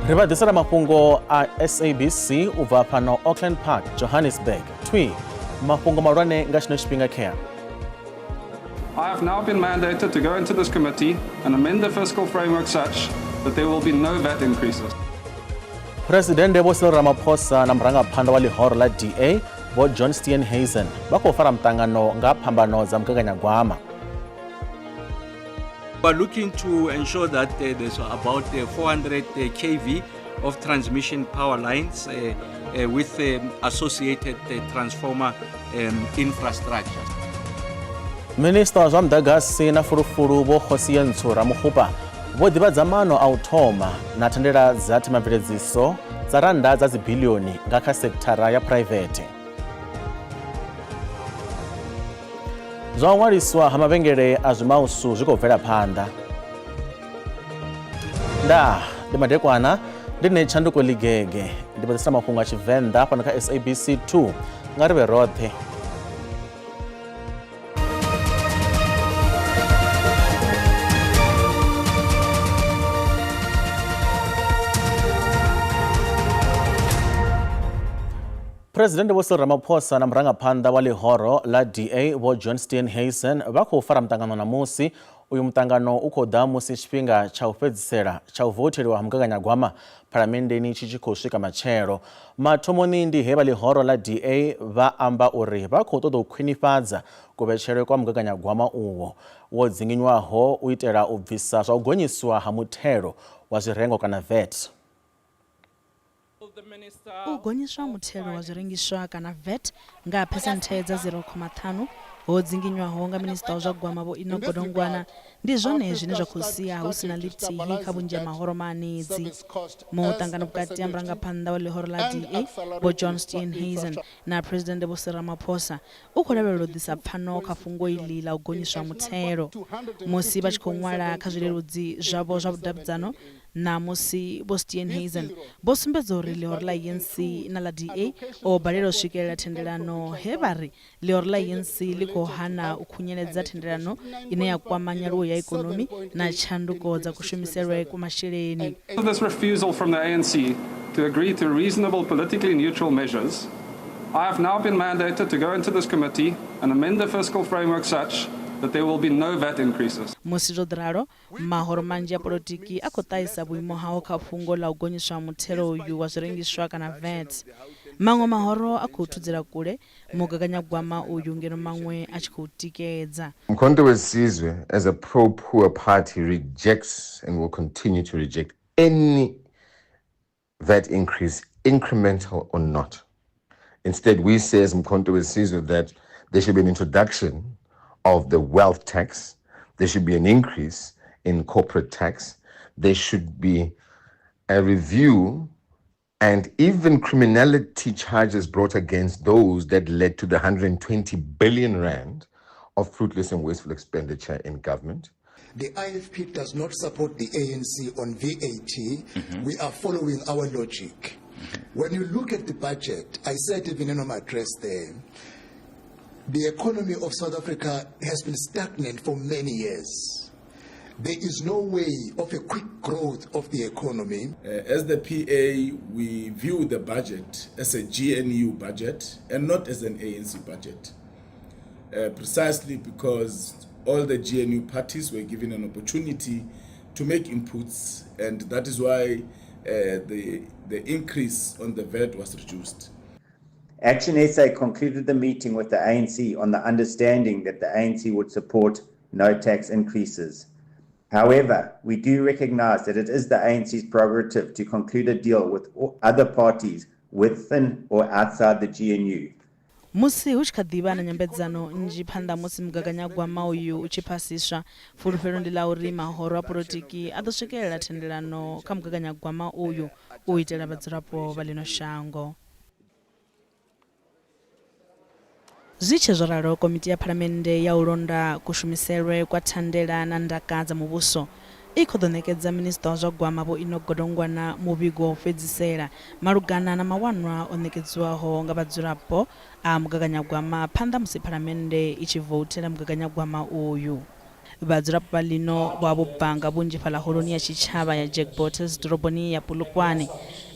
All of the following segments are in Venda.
Ri vha ḓisela mafhungo a SABC u bva fhano Auckland Park, Johannesburg. Thwi mafhungo mahulwane nga tshino tshifhinga khea. I have now been mandated to go into this committee and amend the fiscal framework such that there will be no VAT increases. Phresidennde Vho Cyril Ramaphosa na murangaphanḓa wa ḽihoro ḽa DA Vho John Steenhuisen vha khou fara muṱangano nga phambano dza mugaganyagwama. We are looking to ensure that there's about 400 kV of transmission power lines with associated transformer infrastructure. Minista wa zwa muḓagasi na fulufulu Vho Kgosientsho Ramokgopa vho ḓivhadza maano a u thoma na thandela dza themamveledziso dza rannda dza dzibiḽioni nga kha sekithara ya phuraivethe. Zwa u ṅwaliswa ha mavhengele a zwimausu zwi khou bvela phanḓa. Ndaa, ndi madekwana ndi nṋe Tshanduko Ligege ndi vha ḓisela mafhungo a Tshivenḓa fhano kha SABC 2 nga ri vhe roṱhe. Phresidennde Vho Cyril Ramaphosa na murangaphanḓa wa ḽihoro ḽa DA Vho John Steenhuisen vha khou fara muṱangano ṋamusi. Uyu muṱangano u khou ḓa musi tshifhinga tsha u fhedzisela tsha u voutheliwa ha mugaganyagwama phalamenndeni tshi tshi khou swika matshelo. Mathomoni ndi he vha ḽihoro ḽa DA vha amba uri vha khou ṱoḓa u khwinifhadza kuvhetshelwe kwa mugaganyagwama uwo wo dzinginywaho u itela u bvisa zwa u gonyiswa ha muthelo wa zwirengwa kana VAT. U gonyiswa muthelo wa zwirengiswa kana VAT nga phesenthe dza 0,5 ho dzinginywaho nga Minisiṱa wa zwa Gwama Vho Enoch Godongwana ndi zwone zwine zwa khou sia hu si na ḽithihi kha vhunzhi ha mahoro maanedzi. Muṱangano vhukati ha murangaphanḓa wa ḽihoro ḽa DA Vho John Steenhuisen na Phresidennde Vho Cyril Ramaphosa u khou lavhelelwa u ḓisa pfano kha fhungo iḽi ḽa u gonyiswa ha muthelo. Musi vha tshi khou ṅwala kha zwileludzi zwavho zwa vhudavhidzano Ṋamusi, Vho Steenhuisen vho sumbedza uri ḽihoro ḽa ANC na ḽa DA o balelwa u swikelela thendelano he vha ri ḽihoro ḽa ANC ḽi khou hana u khunyeledza thendelano ine ya kwama nyaluwo ya ikonomi na tshanduko dza kushumiselwe kwa masheleni. This refusal from the ANC to agree to reasonable politically neutral measures, I have now been mandated to go into this committee and amend the fiscal framework such that there will be no VAT increases. Musi zwo ḓi ralo, Mahoro manzhi a polotiki a khou ṱahisa vhuimo hao kha fhungo ḽa u gonyiswa ha muthelo uyu wa zwirengiswa kana VAT. Maṅwe mahoro a khou thudzela kule mugaganyagwama uyu ngeno maṅwe a tshi khou tikedza. Mkhonto we Sizwe as a pro-poor party rejects and will continue to reject any VAT increase, incremental or not. Instead, we say as Mkhonto we Sizwe that there should be an introduction of the wealth tax, there should be an increase in corporate tax, there should be a review and even criminality charges brought against those that led to the 120 billion rand of fruitless and wasteful expenditure in government. The IFP does not support the ANC on VAT. Mm-hmm. We are following our logic. Mm-hmm. When you look at the budget, I said even in my address there, the economy of South Africa has been stagnant for many years. There is no way of a quick growth of the economy. As the PA, we view the budget as a GNU budget and not as an ANC budget. Precisely because all the GNU parties were given an opportunity to make inputs, and that is why the increase on the VAT was reduced. ActionSA concluded the meeting with the ANC on the understanding that the ANC would support no tax increases. However, we do recognize that it is the ANC's prerogative to conclude a deal with other parties within or outside the GNU. Musi hu tshi kha ḓi vha na nyambedzano nnzhi phanḓa musi mugaganyagwama uyu u tshi phasiswa, fulufhelo ndi ḽa uri mahoro a polotiki a ḓo swikelela thendelano kha mugaganyagwama uyu u itela vhadzulapo vha ḽino shango. Zwi tshe zwo ralo, Komiti ya Phalamennde ya u Londa Kushumiselwe kwa Thandela na Ndaka dza Muvhuso i khou ḓo ṋekedza Minisiṱa wa zwa Gwama Vho Enoch Godongwana muvhigo wa u fhedzisela malugana na mawanwa o ṋekedziwaho nga vhadzulapo a mugaganyagwama phanḓa musi Phalamennde i tshi vouthela mugaganyagwama uyu. Vhadzulapo vha ḽino vho vha vho bva nga vhunzhi fhaḽa holoni ya tshitshavha ya Jack Botes ḓoroboni ya Polokwane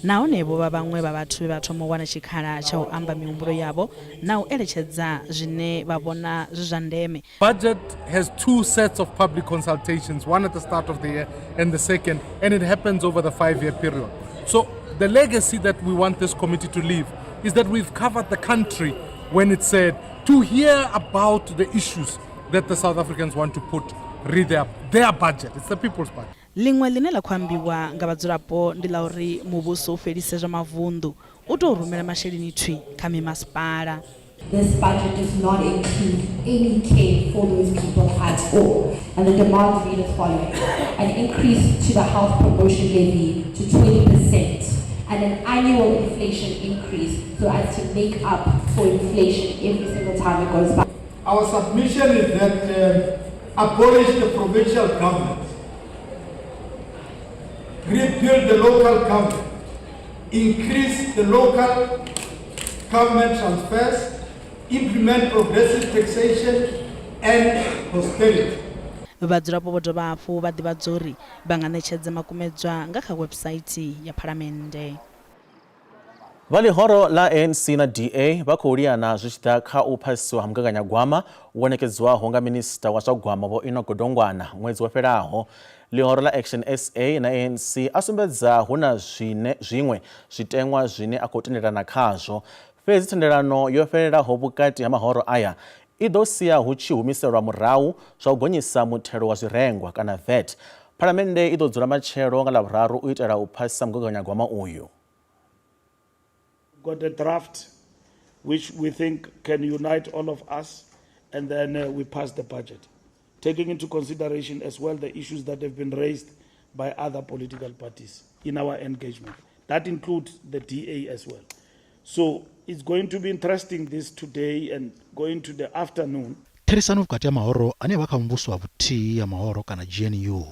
nahone vho vha vhaṅwe vha vhathu vhe vha thoma u wana tshikhala tsha u amba mihumbulo yavho na u eletshedza zwine vha vhona zwi zwa ndeme. Budget has two sets of public consultations, one at the start of the year and the second, and it happens over the 5-year period. So the legacy that we want this committee to leave is that we've covered the country when it said to hear about the issues that the South Africans want to put re their, their budget. It's the people's budget. Ḽiṅwe ḽine ḽa khou ambiwa nga vhadzulapo ndi ḽa uri muvhuso u fhelise zwa mavunḓu, u tou rumela masheleni thwi kha mimasipala. This budget does not include any care for those people at all. And the demands read as following. An increase to the health promotion levy to 20% and an annual inflation increase so as to make up for inflation every single time it goes by. Our submission is that abolish the provincial government, rebuild the local government, increase the local government transfers, implement progressive taxation and prosperity. Vhadzulapo vho dovha hafhu vha ḓivhadza uri vha nga ṋetshedza makumedzwa nga kha website ya Phalamennde. Vha ḽihoro ḽa ANC na DA vha khou liana zwi tshi ḓa kha u phasisiwa ha mugaganyagwama wo ṋekedzwaho nga minisiṱa wa zwa gwama Vho Enoch Godongwana ṅwedzi wo fhelaho. Ḽihoro ḽa Action SA na ANC a sumbedza hu na zwine zwiṅwe zwiteṅwa zwine a khou tendelana khazwo. Fhedzi thendelano yo fhelelaho vhukati ha mahoro aya i ḓo sia hu tshi humiselwa murahu zwa u gonyisa muthelo wa zwirengwa kana VAT. Phalamennde i ḓo dzula matshelo nga Ḽavhuraru u itela u phasisa mugaganyagwama uyu. Got a draft which we think can unite all of us, and then we pass the budget, taking into consideration as well the issues that have been raised by other political parties in our engagement. That includes the DA as well. So it's going to be interesting this today and going to the afternoon. Therisano vhukati ha mahoro ane a vha kha muvhuso wa vhuthihi ha mahoro kana GNU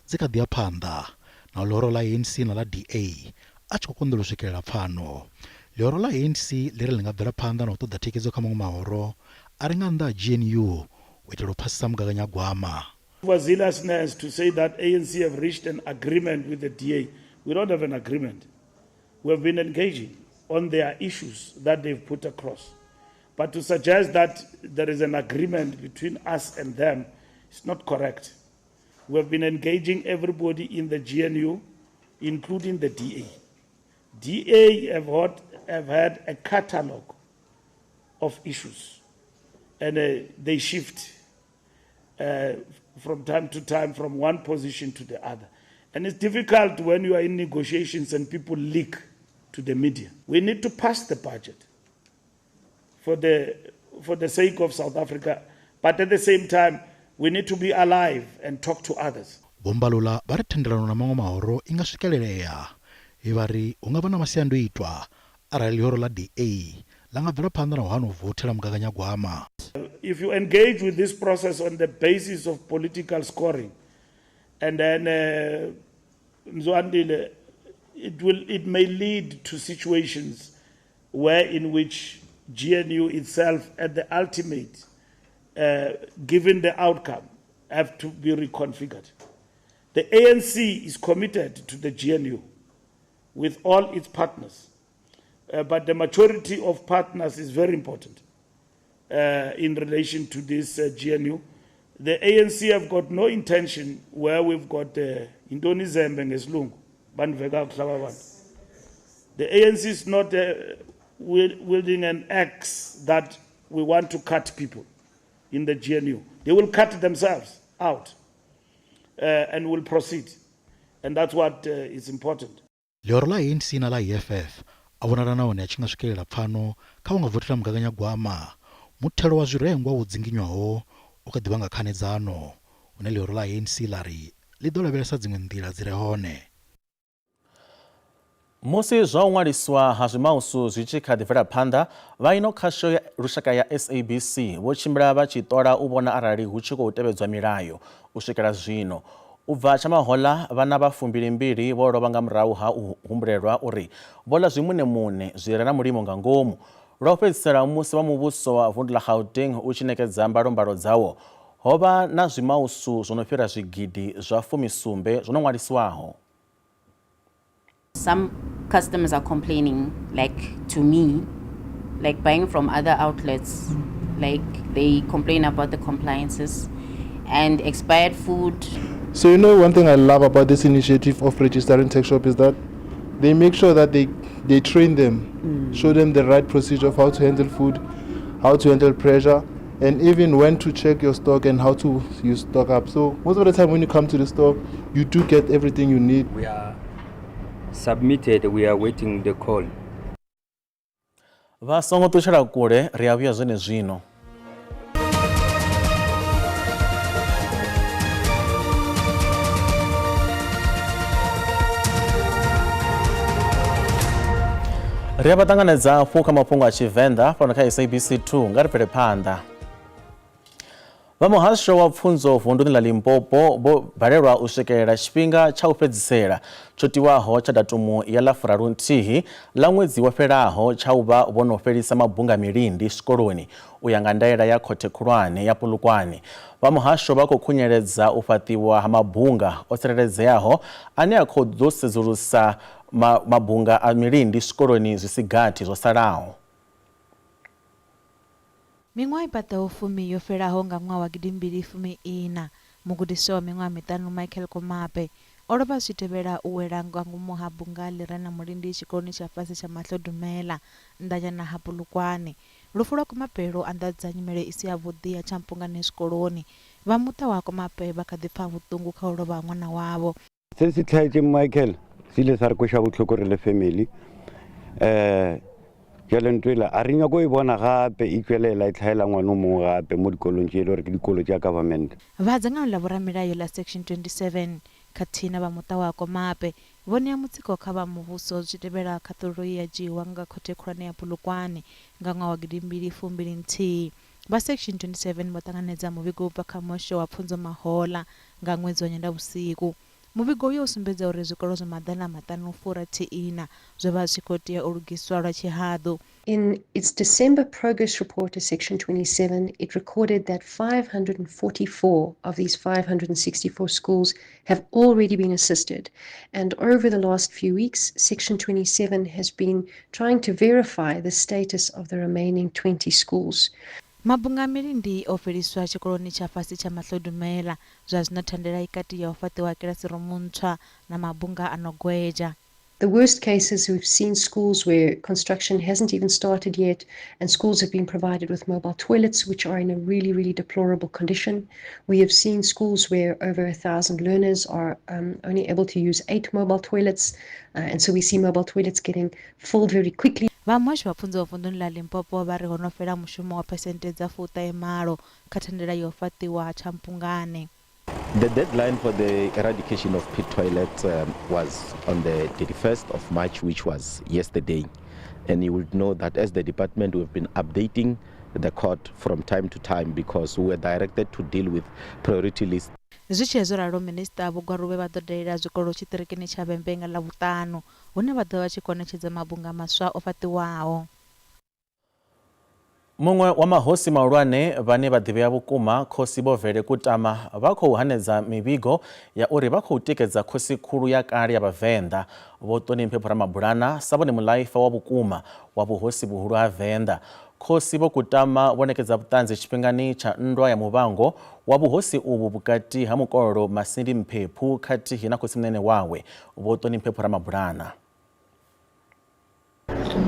dzi kha ḓi ya phanḓa, naho ḽihoro ḽa ANC na ḽa DA a tshi khou konḓelwa u swikelela pfano. Ḽihoro ḽa ANC ḽi ri ḽi nga bvela phanḓa na u ṱoḓa thikhedzo kha maṅwe mahoro a re nga nnḓa ha GNU u itela u phasisa mugaganyagwama. Overzealousness to say that ANC have reached an agreement with the DA. We don't have an agreement. We have been engaging on their issues that they've put across. But to suggest that there is an agreement between us and them is not correct. We have been engaging everybody in the GNU, including the DA. DA have had a catalogue of issues, and they shift from time to time from one position to the other. And it's difficult when you are in negotiations and people leak to the media. We need to pass the budget for the sake of South Africa, but at the same time, we need to be alive and talk to others. Vho Mbalula vha ri thendelano na maṅwe mahoro i nga swikelelea, he vha ri hu nga vha na masiandoitwa arali ḽihoro ḽa DA ḽa nga bvela phanḓa na u hana u vothela mugaganyagwama. If you engage with this process on the basis of political scoring, and then Mzwandile, it may lead to situations where in which GNU itself at the ultimate, given the outcome, have to be reconfigured. The ANC is committed to the GNU with all its partners, but the maturity of partners is very important in relation to this GNU. The ANC have got no intention where we've got intoni izembe ngesilungu bandive kakuhle aba bantu. The ANC is not wielding an axe that we want to cut people in the GNU. They will cut themselves out and will proceed. And that's what is important. Ḽihoro ḽa ANC na ḽa EFF a vhonala nahone a tshi nga swikelela pfano kha u nga vothela mugaganyagwama. Muthelo wa zwirengwa wo dzinginywaho u kha ḓi vhanga khanedzano, hune ḽihoro ḽa ANC ḽa ri ḽi ḓo lavhelesa dziṅwe nḓila dzi re hone. Musi zwa u ṅwaliswa ha zwimausu zwi tshi kha ḓi bvela phanḓa, vha ino khasho ya lushaka ya SABC vho tshimbila vha tshi ṱola u vhona arali hu tshi khou tevhedzwa milayo u swikela zwino. U bva tsha mahoḽa, vhana vha 22 vho lovha nga murahu ha u humbulelwa uri vho ḽa zwimunemune zwi re na mulimo nga ngomu. Lwa u fhedzisela musi vha muvhuso wa vundu ḽa Gauteng u tshi ṋekedza mbalombalo dzawo, Ho vha na zwimausu zwo no fhira zwigidi zwa 17 zwo no ṅwaliswaho. Some customers are complaining, like to me, like buying from other outlets, like they complain about the compliances and expired food. So you know, one thing I love about this initiative of registering TuckShop is that they make sure that they train them, show them the right procedure of how to handle food, how to handle pressure, and even when to check your stock and how to use stock up. So most of the time when you come to the store, you do get everything you need. We are submitted, we are waiting the call. Vha songo ṱutshela kule, ri a vhuya zwenezwino. Ri a vha ṱanganedza hafhu kha mafhungo a Tshivenḓa fhano kha SABC 2 nga ri bvele phanḓa. Vha muhasho wa pfunzo vunduni ḽa Limpopo vho balelwa u swikelela tshifhinga tsha u fhedzisela tsho tiwaho tsha datumu ya ḽa 31 ḽa ṅwedzi wo fhelaho tsha u vha vho no fhelisa mabunga milindi zwikoloni u ya nga ndaela ya khothe khulwane ya Polokwane. Vha muhasho vha khou khunyeledza u fhaṱiwa ha mabunga o tsireledzeaho ane a khou ḓo sedzulusa mabunga a milindi zwikoloni zwi si gathi zwo salaho. Miṅwaha i paḓaho 10 yo fhelaho nga ṅwaha wa 2014, mugudiswa wa miṅwaha miṱanu Michael Komape o lovha zwi tevhela u wela nga ngomu ha bunga ḽi re na mulindi tshikoloni tsha fhasi tsha Mahlodumela nnḓanyana ha Polokwane. Lufu lwa Komape lwo anḓadza nyimele i si yavhuḓi ya tshampungane zwikoloni. Vha muṱa wa Komape vha kha ḓi pfa vhuṱungu kha u lovha ha ṅwana wavho. Se se tlhaetseng Michael se ile sa re kweša bohloko re le family. Jale ntho ela a re nyako e bona gape e tswelela e tlhaela ngwana o mongwe gape mo dikolong tše e le gore ke dikolo tša government. Vha dzangano ḽa vhoramilayo ḽa Section 27 khathihi na vha muṱa wa Komape vho ṋea mutsiko kha vha muvhuso zwi tshi tevhela khaṱhululo ye ya dzhiiwa nga khothe khulwane ya Polokwane nga ṅwaha wa 2021. Vha Section 27 vho ṱanganedza muvhigo u bva kha muhasho wa pfunzo mahola nga ṅwedzi wa Nyendavhusiku. Muvhigo uyo u sumbedza uri zwikolo zwa 564 zwo vha zwi khou tea u lugiswa lwa tshihaḓu. In its December progress report to Section 27, it recorded that 544 of these 564 schools have already been assisted. And over the last few weeks, Section 27 has been trying to verify the status of the remaining 20 schools. Mabunga a milindi o fheliswa tshikoloni tsha fhasi tsha Mahlodumela zwa zwino thandela i kati ya u fhaṱiwa kilasirumu ntswa na mabunga a no gwedzha. The worst cases, we've seen schools where construction hasn't even started yet, and schools have been provided with mobile toilets, which are in a really, really deplorable condition. We have seen schools where over 1,000 learners are only able to use 8 mobile toilets, and so we see mobile toilets getting filled very quickly. Vha muhasho wa pfunzo vunduni ḽa Limpopo vha ri ho no fhela mushumo wa phesenthe dza 98 kha thandela ya u fhaṱiwa ha tshampungane. The deadline for the eradication of pit toilets was on the 31st of March, which was yesterday. And you would know that as the department, we've been updating the court from time to time because we were directed to deal with priority lists. Zwi tshi zwo ralo, Minisiṱa Vho Gwarube vha ḓo dalela zwikolo tshiṱirikini tsha Vhembe nga Ḽavhuṱanu, hune vha ḓo vha tshi khou ṋetshedza mabunga maswa o fhaṱiwaho. Muṅwe wa mahosi mahulwane vhane vha ḓivhea vhukuma, Khosi Vho Vele Kutama, vha khou hanedza mivhigo ya uri vha khou tikedza khosi khulu ya kale ya Vhavenḓa, Vho Toni Mphephu Ramabulana, sa vhone muḽaifa wa vhukuma wa vhuhosi vhuhulu ha Venḓa. Khosi Vho Kutama vho ṋekedza vhuṱanzi tshifhingani tsha nndwa ya muvhango wa vhuhosi uvhu vhukati ha mukololo Masindi Mphephu khathihi na khotsimunene wawe, Vho Toni Mphephu Ramabulana.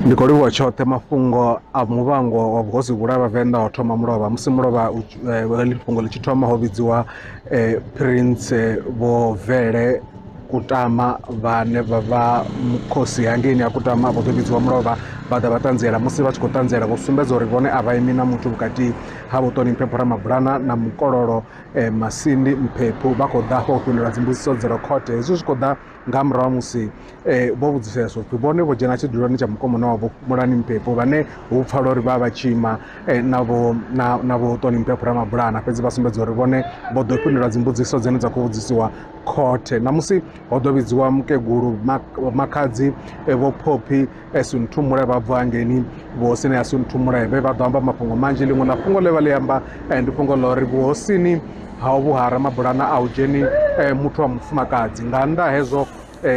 Ndi khou livhuwa tshoṱhe mafhungo a muvhango wa vhuhosi vhuhulu ha Vhavenḓa ho thoma mulovha. Musi mulovha heḽi fhungo ḽi tshi thoma ho vhidziwa Prince Vho Vele Kutama vhane vha vha khosi hangeini ha Kutama, vho ḓo vhidziwa mulovha vha ḓa vha ṱanziela. Musi vha tshi khou ṱanziela vho sumbedza uri vhone a vha imi na muthu vhukati ha Vho Toni Mphephu Ramabulana na mukololo Masindi Mphephu. Vha khou ḓa hafha u fhindula dzimbudziso dzi re khothe. Hezwi zwi khou ḓa nga murahu ha musi vho vhudziseswa upfhi vhone vho dzhena tshiduloni tsha mukomana wavho Mulani Mphephu, vhane hu pfala uri vha vha tshi ima na vho na vho Toni Mphephu Ramabulana, fhedzi vha sumbedza uri vhone vho ḓo fhindula dzimbudziso dzine dza khou vhudzisiwa khothe. Ṋamusi ho ḓo vhidziwa mukegulu makhadzi vho Phophi Sunthumule vha bva hangeini vhuhosini ha Sunthumule, vhe vha ḓo amba mafhungo manzhi. Ḽiṅwe ḽa fhungo ḽe vha ḽi amba ndi fhungo ḽa uri vhuhosini ha vhu ha Ramabulana a hu dzheni muthu wa mufumakadzi. Nga nnḓa hezwo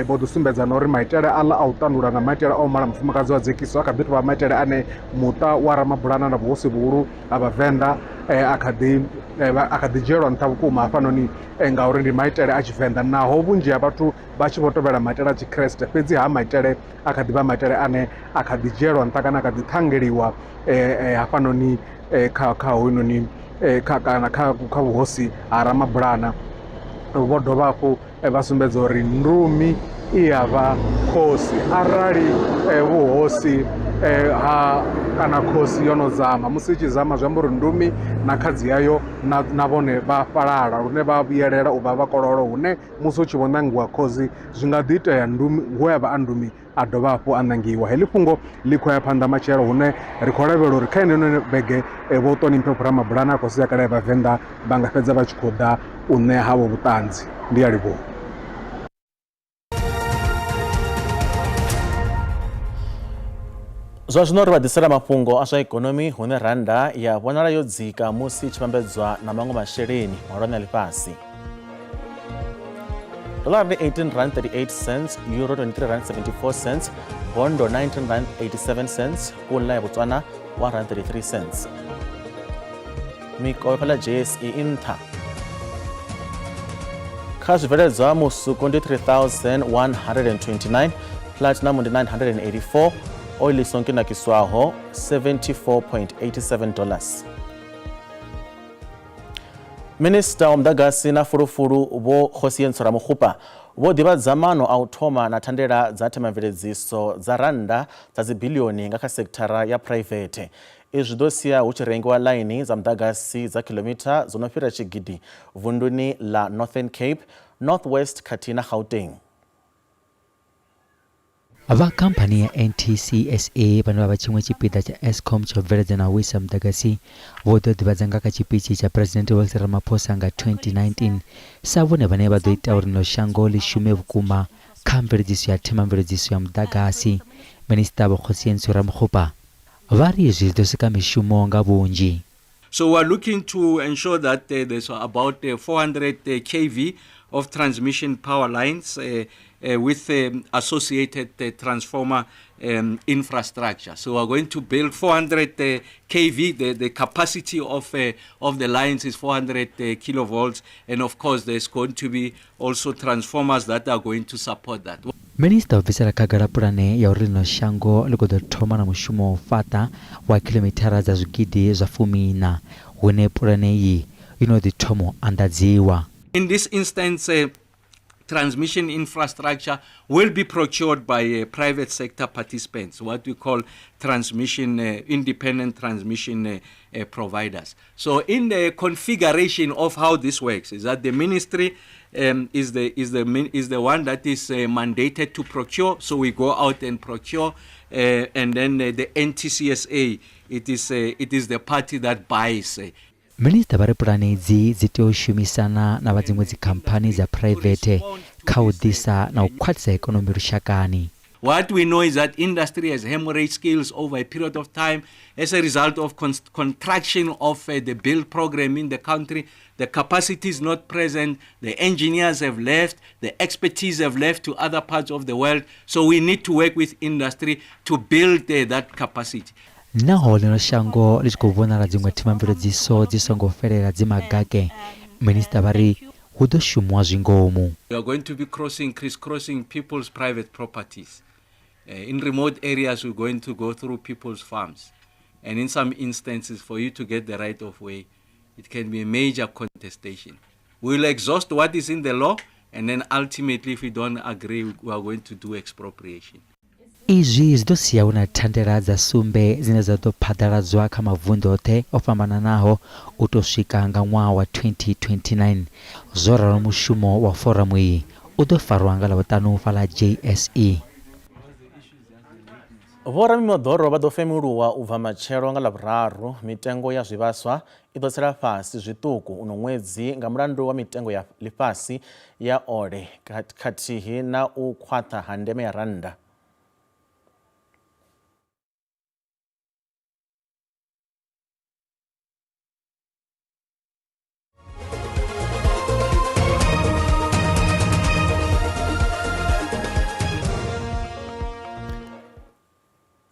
vho ḓo sumbedza na uri maitele aḽa a u tandula na maitele a u mala mufumakadzi wa dzekiso a kha ḓi tovha maitele ane muṱa wa Ramabulana na vhuhosi vhuhulu ha Vhavenḓa a kha ḓi a kha ḓi dzhielwa nṱha vhukuma hafhanoni, ngauri ndi maitele a Tshivenḓa, naho vhunzhi ha vhathu vha tshi vho tovhela maitele a Tshikriste, fhedzi ha maitele a kha ḓi vha maitele ane a kha ḓi dzhielwa nṱha kana a kha ḓi ṱhangeliwa hafhanoni kha kha hoyunoni kha kana kha kha vhuhosi ha Ramabulana. Vho dovha hafhu vha sumbedza uri ndumi i ya vha khosi arali vhuhosi ha kana khosi yo no dzama, musi i tshi dzama zwi amba uri ndumi na khadzi yayo na vhone vha fhalala lune vha vhuyelela u vha vhakololo, hune musi hu tshi vho ṋangiwa khosi zwi nga ḓi itea ndumi we a vha a ndumi a dovha hafhu a ṋangiwa. Heḽi fhungo ḽi khou ya phanḓa matshelo, hune ri khou lavhelela uri kha ino vhege vho Toni Mphephu Ramabulana a khosi ya kale ya Vhavenḓa vha nga fhedza vha tshi khou ḓa u ṋea havho vhuṱanzi. Ndi a livhuwa. Zwa zwino ri vha ḓisela mafhungo a zwa ikonomi, hune rannda ya vhonala yo dzika musi i tshi vhambedzwa na maṅwe masheleni mahulwane a ḽifhasi. Dollar ndi 18 rand 38 cents, euro 23 rand 74 cents, bondo 19 rand 87 cents, pula ya Botswana 1 rand 33 cents. Mikovhe fhaḽa JSE i nṱha. Kha zwibveledzwa musuku ndi 3129, platinum ndi 984, oil i songo nakiswaho 74.87 dollars. Minista wa muḓagasi na fulufulu Vho Kgosientsho Ramokgopa vho ḓivhadza maano a u thoma na thandela dza themamveledziso dza rannda dza dzibiḽioni nga kha sekithara ya phuraivethe. Izwi zwi ḓo sia hu tshi rengiwa ḽaini dza muḓagasi dza khiḽomitha dzo no fhira tshigidi vunduni ḽa Northern Cape, North West khathihi na Gauteng. Vha khamphani ya NTCSA vhane vha vha tshiṅwe tshipiḓa tsha Eskom tsha u bveledza na u isa muḓagasi vho ḓo ḓivhadza nga kha tshipitshi tsha Phresidennde Vho Cyril Ramaphosa nga 2019 sa vhone vhane vha ḓo ita uri ḽino shango ḽi shume vhukuma kha mveledziso ya themamveledziso ya muḓagasi. Minisiṱa Vho Kgosientsho Ramokgopa vha ri izwi zwi ḓo sika mishumo nga vhunzhi. So we are looking to ensure that uh, there's about uh, 400 uh, kV of transmission power lines uh, uh, with um, associated uh, transformer um, infrastructure. So we are going to build 400 uh, kV. The, the capacity of, uh, of the lines is 400 uh, kilovolts. And of course, there's going to be also transformers that are going to support that. Minisiṱa o bvisela khagala pulane ya uri ḽino shango ḽi khou ḓo thoma na mushumo wa u fhaṱa wa khiḽomithara dza zwigidi zwa fumiiṋa, hune pulane iyi yo no ḓi thoma u anḓadziwa. In this instance, uh, transmission infrastructure will be procured by uh, private sector participants, what we call transmission, uh, independent transmission uh, uh, providers. So in the configuration of how this works is that the ministry um, is, the, is, the, is the one that is uh, mandated to procure. So we go out and procure, uh, and then uh, the NTCSA, it is, uh, it is the party that buys. Uh, Minisiṱa vha ri pulane idzi dzi tea u shumisana na vha dziṅwe dzikhamphani dza phuraivethe kha u ḓisa na u khwaṱhisa ikonomi lushakani. What we know is that industry has hemorrhaged skills over a period of time as a result of contraction of uh, the build program in the country. The capacity is not present. The engineers have left. The expertise have left to other parts of the world. So we need to work with industry to build uh, that capacity. Naho ḽino shango ḽi tshi khou vhonala dziṅwe themamveledziso dzi songo fhelela dzi magake, minisiṱa vha ri hu ḓo shumiwa zwi ngomu. We are going to be crossing, crisscrossing people's private properties. Uh, in remote areas, we're going to go through people's farms. And in some instances, for you to get the right of way, it can be a major contestation. We'll exhaust what is in the law, and then ultimately, if we don't agree, we are going to do expropriation. Izwi zwi ḓo sia hu na thandela dza sumbe dzine dza ḓo phaḓaladzwa kha mavunḓu oṱhe o fhambananaho u tou swika nga ṅwaha wa 2029. Zwo ralo mushumo wa foramu iyi u ḓo farwa nga Ḽavhuṱanu fhaḽa JSE. Vhoramimoḓoro vha ḓo femuluwa u bva matshelo nga Ḽavhuraru. Mitengo ya zwivhaswa i ḓo tsela fhasi zwiṱuku uno ṅwedzi nga mulandu wa mitengo ya ḽifhasi ya ole khathihi na u khwaṱha ha ndeme ya rannda.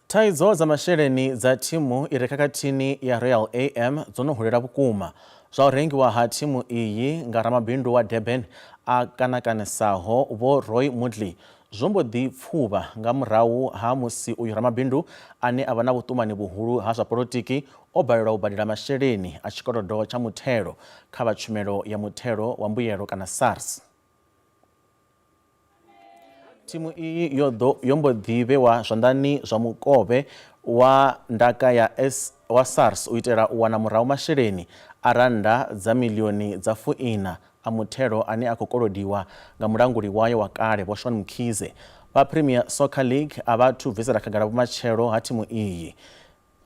Thaidzo dza masheleni dza thimu i re khakhathini ya Royal AM dzo no hulela vhukuma. Zwa u rengiwa ha thimu iyi nga ramabindu wa Durban a kanakanisaho Vho Roy Moodley zwo mbo ḓi pfuvha nga murahu ha musi uyu ramabindu ane a vha na vhuṱumani vhuhulu ha zwa polotiki o balelwa u badela masheleni a tshikolodo tsha muthelo kha vha tshumelo ya muthelo wa mbuyelo kana SARS. Thimu iyi yo ḓo yo mbo ḓi vhewa zwanḓani zwa mukovhe wa ndaka ya S wa SARS u itela u wana murahu masheleni a rannda dza miḽioni dza fuiṋa a muthelo ane a khou kolodiwa nga mulanguli wayo wa kale Vho Shauwn Mkhize. Vha Premier Soccer League a vha athu bvisela khagala vhumatshelo ha thimu iyi.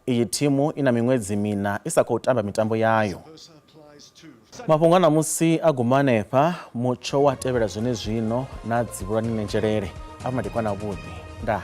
Iyi thimu i na miṅwedzi miṋa i sa khou tamba mitambo yayo. Mafhungo a ṋamusi a guma hanefha. Mutsho wa tevhela zwenezwino na Dzivhulani Nenzhelele. A vha madekwana avhuḓi. Ndaa.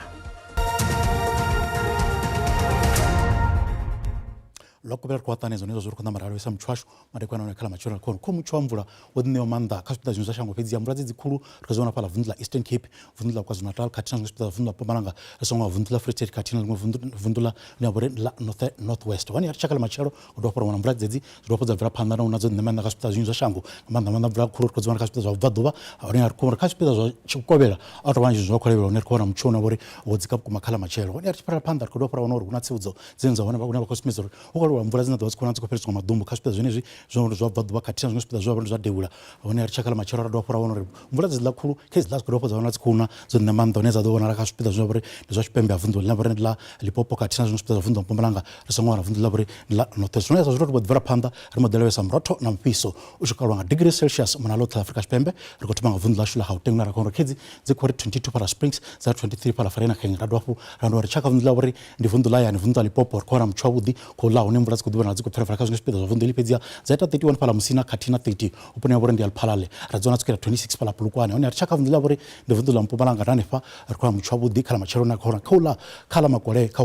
Ḽo kovhela ri khou ṱanganedza zwone zwa ri khou ṋamba ra lavhelesa mutsho washu madekwana ano kha ḽa matshelo khou kho mutsho wa mvula wo ḓi ṋewa maanḓa kha zwipiḓa zwiṅwe zwa shango fhedzi mvula dzedzi khulu ri khou zwi vhona fhaḽa vunḓu ḽa Eastern Cape vunḓu ḽa KwaZulu Natal khathihi na zwiṅwe zwipiḓa zwa vunḓu ḽa Mpumalanga ri songo wa vunḓu ḽa Free State khathihi na ḽiṅwe vunḓu ḽa ḽine ha vha uri ḽa North North West hone ri tshaka ḽa matshelo u dovha hafhu ra wana mvula dzedzi zwi dovha hafhu dza bvela phanḓa na u na dzo ṋea maanḓa kha zwipiḓa zwinzhi zwa shango nga maanḓa maanḓa mvula khulu ri khou dzi wana kha zwipiḓa zwa vhubvaḓuvha hone ri khou vhona kha zwipiḓa zwa tshivhukovhela a tou vha na zwithu zwa khou lavhelela hone ri khou wana mutsho une wa vha uri wo dzika vhukuma kha ḽa matshelo hone ri tshi fhirela phanḓa ri khou dovha hafhu ra wana uri hu na tsivhudzo dzine dza hone vhane vha khou sumbedza uri hu khou lwelwa mvula dzine dza vha dzi khou na dzi khou fhelisiwa nga maḓumbu kha zwipiḓa zwenezwi zwine zwa bva ḓuvha khathihi na zwiṅwe zwipiḓa zwe vha zwa devhula hone ri tshakha ḽa matshelo ra dovha hafhu ra wana uri mvula dzi ḽa khulu khe dzi ḽa dzi khou dovha hafhu dza vha dzi khou na dzo ṋea maanḓa hune dza ḓo vhonala kha zwipiḓa zwine vha uri ndi zwa tshipembe ha vunḓu ḽine vha uri ndi ḽa Limpopo khathihi na zwiṅwe zwipiḓa zwa vunḓu ḽa Mpumalanga ri songo wana vunḓu ḽa vhori ndi ḽa North West. Zwine zwa zwi tou bvela phanḓa ri mbo ḓi lavhelesa murotho na mufhiso u tshi kalwa nga degree Celsius mona ḽoṱhe ḽa Afrika Tshipembe. Ri khou thoma nga vunḓu ḽashu ḽa Gauteng hune ra khou wana uri khedzi dzi khou ri 22 fhaḽa Springs dza 23 fhaḽa Vereeniging ra dovha hafhu ra wana uri tshaka vunḓu ḽa vhori Ndi vunḓu ḽa hayani, vunḓu ḽa Limpopo, ri khou wana mutsho wavhuḓi, khou ḽa hune mvula dzi khou ḓi vhonala dzi khou pfela pfela kha zwiṅwe zwipiḓa zwa vunḓu heḽi fhedziha dza ita 31 fhaḽa Musina khathihi na 30 vhuponi ha vhori ndi Lephalale, ra dzi wana dzi khou ita 26 fhaḽa Polokwane. Hone ri tshi ya kha vunḓu ḽa vhori ndi vunḓu ḽa Mpumalanga na hanefha ri khou wana mutsho wavhuḓi kha ḽa matshelo na khou wana kha uḽa kha ḽa makole kha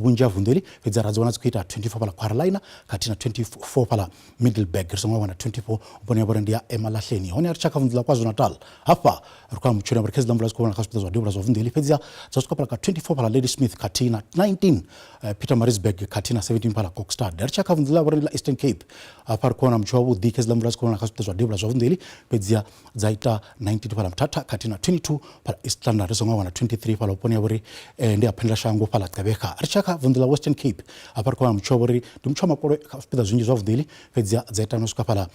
vhunzhi ha vunḓu heḽi fhedziha ra dzi wana dzi khou ita 24 fhaḽa Quarelina khathihi na 24 fhaḽa Middelburg ri songo wana 24 vhone vhori ndi ya Emalahleni. Hone ri tshi ya kha vunḓu ḽa KwaZulu-Natal hafha ri khou ya mutshoni uri kha dziḽa mvula dzi khou vhona kha zwipiḓa zwa devhula zwa vunḓu heḽi fhedziha dza swika fhala kha 24 fhala Ladysmith khathihi na 19 Pietermaritzburg khathihi na 17 fhala Kokstad. Ri tshi ya kha vunḓu ḽa vhori ḽa Eastern Cape hafha ri khou wana mutsho wavhuḓi kha dziḽa mvula dzi khou vhona kha zwipiḓa zwa devhula zwa vunḓu heḽi fhedziha dza ita 19 fhala Mthatha khathihi na 22 fhala East London ri songo wana 23 fhala vhuponi ha vhori ndi ha phendelashango fhala Gqeberha. Ri tshi ya kha vunḓu ḽa Western Cape hafha ri khou wana mutsho wa vhori ndi mutsho wa makole kha zwipiḓa zwinzhi zwa vunḓu heḽi fhedziha dza ita no swika fhala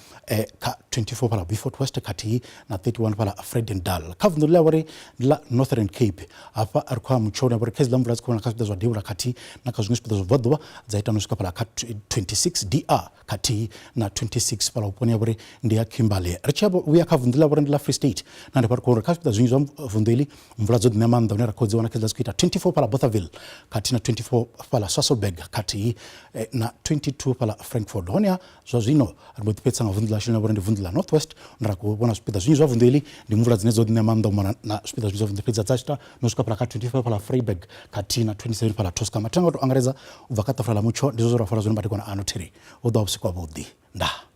kha 24 fhala Beaufort West khathihi na 31 fhala Vredendal. Kha vunḓu ḽa vhori ndi ḽa Northern Cape hafha ri khou wana mutsho une vhori kha hedziḽa mvula dzi khou vhona kha zwipiḓa zwa devhula khathihi na kha zwiṅwe zwipiḓa zwa vhubvaḓuvha dza ita no swika fhala kha 26 DR khathihi na 26 fhala vhuponi ha vhori ndi ya Kimberley. Ri tshi vhuya kha vunḓu ḽa vhori ndi ḽa Free State na hanefha ri khou uri kha zwipiḓa zwinzhi zwa vunḓu heḽi mvula dzo ḓi ṋea maanḓa hune ra khou dzi wana khedzi dzi khou ita 24 fhala Bothaville khathihi na 24 fhala Sasolburg khathihi na 22 fhala Frankfort. Honeha zwa zwino ri mbo ḓi fhedzisa nga vunḓu ḽashu ḽine vhori ndi vunḓu ḽa North West hune ra khou vhona zwipiḓa zwinzhi zwa vunḓu heḽi ndi mvula dzine dzo ḓi ṋea maanḓa u mona na zwipiḓa zwinzhi zwa vunḓu fhedzi dza ita no swika fhala kha 25 fhala Vryburg khathihi na 27 fhala Tosca. Mathina nga u tou angaredza u bva kha ṱafula ḽa mutsho ndi zwo zwe ra fara zwone madekwana ano thiri hu ḓo vha vhusiku havhuḓi ndaa.